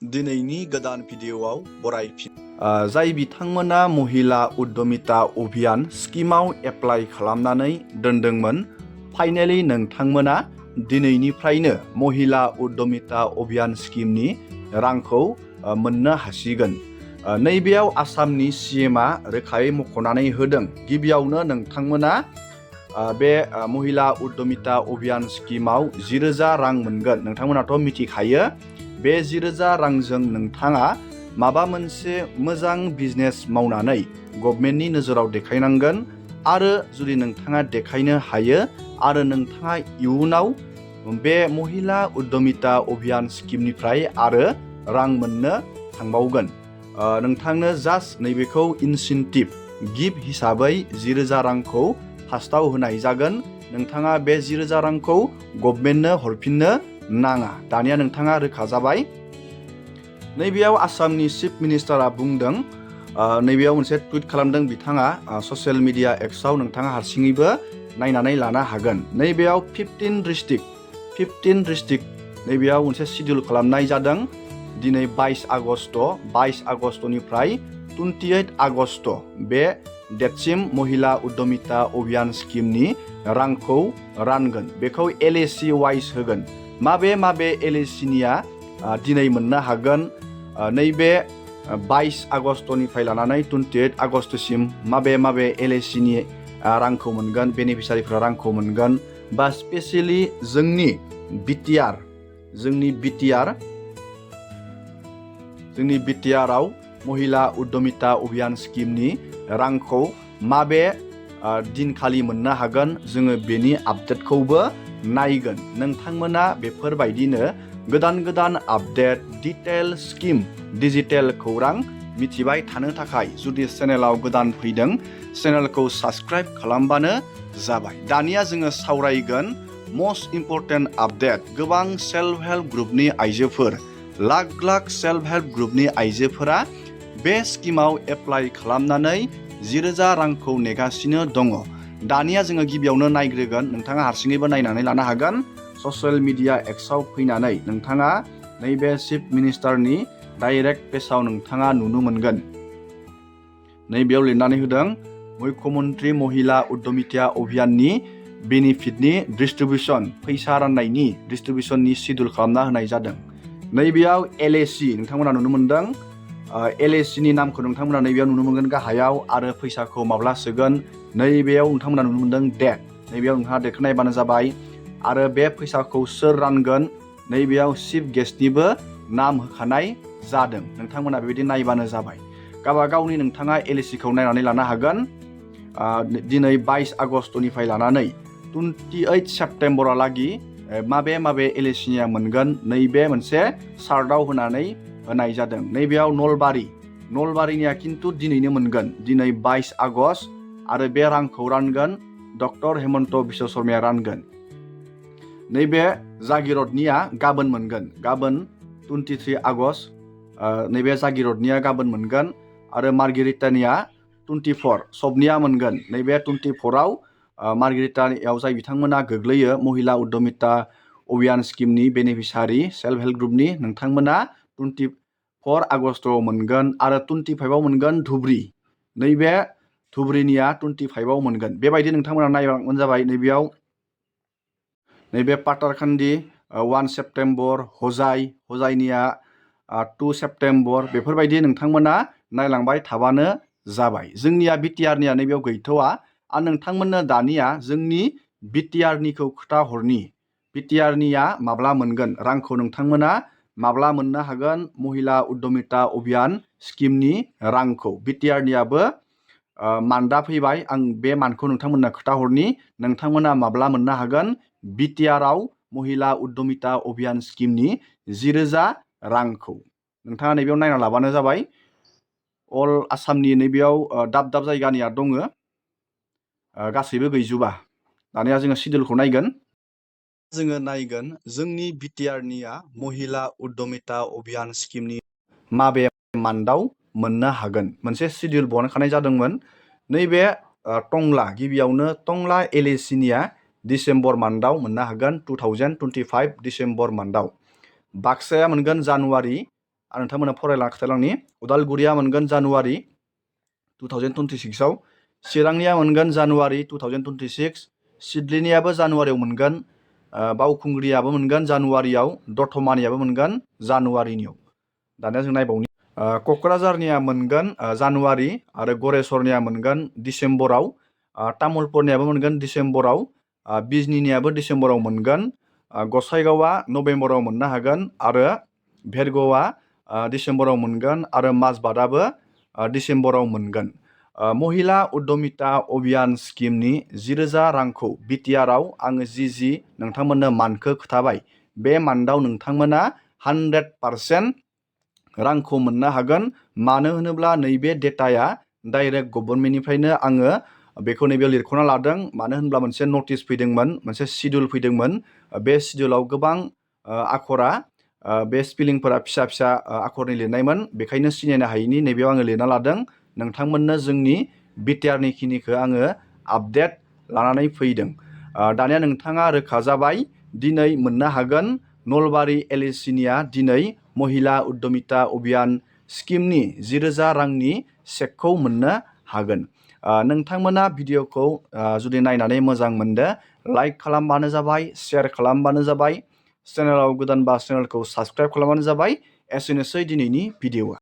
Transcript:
दिनैनि गोदान भिडिअआव बरायफिन जाय बिथांमोना महिला उद्यमिता अभियान स्किमाव एप्लाइ खालामनानै दोनदोंमोन फाइनेलि नोंथांमोना दिनैनिफ्रायनो महिला उद्यमिता अभियान स्किमनि रांखौ मोननो हासिगोन। नैबेयाव आसामनि सीएमआ रोखायै मख'नानै होदों गिबियावनो नोंथांमोना बे महिला उद्यमिता अभियान स्किमाव 10,000 रां मोनगोन। नोंथांमोनाथ' मिथिखायो बे 10,000 रांजों नोंथाङा माबा मोनसे मोजां बिजनेस मावनानै गभर्नमेन्टनि नोजोराव देखायनांगोन आरो जुदि नोंथाङा देखायनो हायो आरो नोंथाङा इयुनाव बे महिला उद्यमिता अभियान स्किमनिफ्राय आरो रां मोननो थांबावगोन। नोंथांनो जास्ट नैबेखौ इनसेन्टिभ गिफ्ट हिसाबै 10,000 रांखौ फार्स्टआव होनाय जागोन। नोंथाङा बे 10,000 रांखौ गभर्नमेन्टनो हरफिननो नाङा। दानिया नोंथाङा रोखा जाबाय। नैबेयाव आसामनि चिफ मिनिस्टारा बुंदों, नैबेयाव मोनसे टुइट खालामदों बिथाङा ससियेल मिडिया एक्सआव नोंथाङा हारसिङैबो नायनानै लानो हागोन। नैबेयाव 15 डिस्ट्रिक्ट नैबेयाव मोनसे शिडिउल खालामनाय जादों। दिनै 22 आगस्टनिफ्राय 28 आगस्ट बे डेटसिम महिला उद्यमिता अभियान स्किमनि रांखौ रानगोन। बेखौ LAC वाइज होगोन। माबे LACनिया दिनै मोननो हागोन। नैबे 22 आगस्टनिफ्राय लानानै 28 आगस्टसिम माबे LACनि रांखौ मोनगोन, बेनिफिसारिफोरा रांखौ मोनगोन। बा स्पेसियेलि जोंनि बिटिआराव महिला उद्यमिता अभियान स्किमनि रांखौ माबे दिनखालि मोननो हागोन जोङो बेनि आपडेटखौबो नायगोन। नोंथांमोना बेफोरबायदिनो गोदान आपडेट डिटेल स्किम डिजिटेल खौरां मिथिबाय थानो थाखाय जुदि चेनेलाव गोदान फैदों चेनेलखौ साबस्क्राइब खालामबानो जाबाय। दानिया जोङो सावरायगोन मस्ट इम्परटेन्ट आपडेट। गोबां सेल्फ हेल्प ग्रुपनि आइजोफोर लाख सेल्फ हेल्प ग्रुपनि आइजोफोरा बे स्किमाव एप्लाइ खालामनानै 10,000 रांखौ नेगासिनो दङ। दानिया जोङो गिबियावनो नायग्रोगोन। नोंथाङा हारसिङैबो नायनानै लानो हागोन। ससियेल मिडिया एक्सआव फैनानै नोंथाङा नैबे चिफ मिनिस्टारनि डाइरेक्ट पेजआव नोंथाङा नुनो मोनगोन। नैबेयाव लिरनानै होदों मुख्यमन्त्री महिला उद्यमिता अभियाननि बेनिफिटनि डिस्ट्रिबिउसन, फैसा राननायनि डिस्ट्रिबिउसननि शिडिउल खालामना होनाय जादों। नैबेयाव LAC नोंथांमोना नुनो मोनदों। LACनि नामखौ नोंथांमोना नैबेयाव नुनो मोनगोन गाहायाव आरो फैसाखौ माब्ला सोगोन नैबेयाव नोंथांमोना नुनो मोनदों डेट। नैबेयाव नोंथाङा डेटखौ नायबानो जाबाय। आरो बे फैसाखौ सोर रानगोन नैबेयाव चिफ गेस्टनिबो नाम होखानाय जादों। नोंथांमोना बेबायदि नायबानो जाबाय। गावबागावनि नोंथाङा LACखौ नायनानै लानो हागोन। दिनै 22 आगस्टनिफ्राय लानानै 28 सेप्तेम्बरहालागि माबे LACनिया मोनगोन नैबे मोनसे चार्टआव होनाय जादों। नैबेयाव नलबारिनिया खिन्थु दिनैनो मोनगोन। दिनै 22 आगस्ट आरो बे रांखौ रानगोन डक्टर हेमन्त बिश्व शर्माया रानगोन। नैबे जागिरदनिया गाबोन मोनगोन। गाबोन 23 आगस्ट नैबे जागिरदनिया गाबोन मोनगोन आरो मार्गेरिटानिया 24 सबनिया मोनगोन। नैबे 24आव मार्गेरिटानियाव जाय बिथांमोना गोग्लैयो महिला उद्यमिता अभियान स्किमनि बेनिफिसारि सेल्फ हेल्प ग्रुपनि नोंथांमोना 24 आगस्टआव मोनगोन आरो 25आव मोनगोन धुब्री। नैबे धुब्रीनिया 25आव मोनगोन। बेबायदि नोंथांमोना नायबानो जाबाय। नैबे पाटारकान्दी 1 सेप्तेम्बर, हजाइनिया 2 सेप्तेम्बर बेफोरबायदि नोंथांमोना नायलांबाय थाबानो जाबाय। जोंनिया बिटिआरनिया नैबेयाव गैथ'वा। आरो नोंथांमोननो दानिया जोंनि बिटिआरनिखौ खोथा हरनि। बिटिआरनिया माब्ला मोनगोन रांखौ नोंथांमोना माब्ला मोननो हागोन महिला उद्यमिता अभियान स्किमनि रांखौ। बिटिआरनियाबो मान्थआ फैबाय। आं बे मान्थखौ नोंथांमोननो खोथा हरनि। नोंथांमोना माब्ला मोननो हागोन बिटिआराव महिला उद्यमिता अभियान स्किमनि 10,000 रांखौ। नोंथाङा नैबेयाव नायना लाबानो जाबाय। अल आसामनि नैबेयाव दाब जायगानिया दङ, गासैबो गैजोबा। दानिया जोङो शिडिउलखौ नायगोन। जोंनि बिटिआरनिया महिला उद्यमिता अभियान स्किमनि माबे मान्थआव मोननो हागोन। मोनसे शिडिउल बनायखानाय जादोंमोन। नैबे गिबियावनो टंला LACनिया डिसेम्बर मान्थआव मोननो हागोन 2025 डिसेम्बर मान्थआव। बाक्साया मोनगोन जानुवारि आं नोंथांमोननो फरायला खिथालांनि उदालगुरिया मोनगोन जानुवारि 2026 आव, चिरांनिया मोनगोन जानुवारि 2026, सिडलिनियाबो जानुवारियाव मोनगोन, बावखुंग्रियाबो मोनगोन जानुवारियाव, दतमानियाबो मोनगोन जानुवारिनियाव। दानिया जों नायबावनि क'क्राझारनिया मोनगोन जानुवारि आरो गरेस्वरनिया मोनगोन डिसेम्बराव, तामुलपुरनियाबो मोनगोन डिसेम्बराव, बिजनीनियाबो डिसेम्बराव मोनगोन, गसाइगावआ नभेम्बराव मोननो हागोन आरो भेरग'आ डिसेम्बराव मोनगोन आरो माजबातआबो डिसेम्बराव मोनगोन। महिला उद्यमिता अभियान स्किमनि 10,000 रांखौ बिटिआरआव आङो जि नोंथांमोननो मानखौ खोथाबाय, बे मान्थआव नोंथांमोना 100% रांखौ मोननो हागोन। मानो होनोब्ला नैबे डेटाया डाइरेक्ट गभर्नमेन्टनिफ्रायनो आङो बेखौ नैबेयाव लिरख'ना लादों। मानो होनब्ला मोनसे नटिस फैदोंमोन, मोनसे शिडिउल फैदोंमोन। बे शिडिउलाव गोबां आखरा बे स्पेलिंफोरा फिसा फिसा आखरनि लिरनायमोन, बेखायनो सिनायनो हायिनि नैबेयाव आङो लिरना लादों। नोंथांमोननो जोंनि बिटिआरनि खिनिखौ आङो आपडेट लानानै फैदों। दानिया नोंथाङा रोखा जाबाय, दिनै मोननो हागोन नलबारि एलएसिनिया दिनै महिला उद्यमिता अभियान स्किमनि 10,000 रांनि चेकखौ मोननो हागोन। नोंथांमोना भिडिअखौ जुदि नायनानै मोजां मोनदो, लाइक खालामबानो जाबाय, शेयार खालामबानो जाबाय, चेनेलाव गोदानबा चेनेलखौ साबस्क्राइब खालामबानो जाबाय। एसेनोसै दिनैनि भिडिअआ।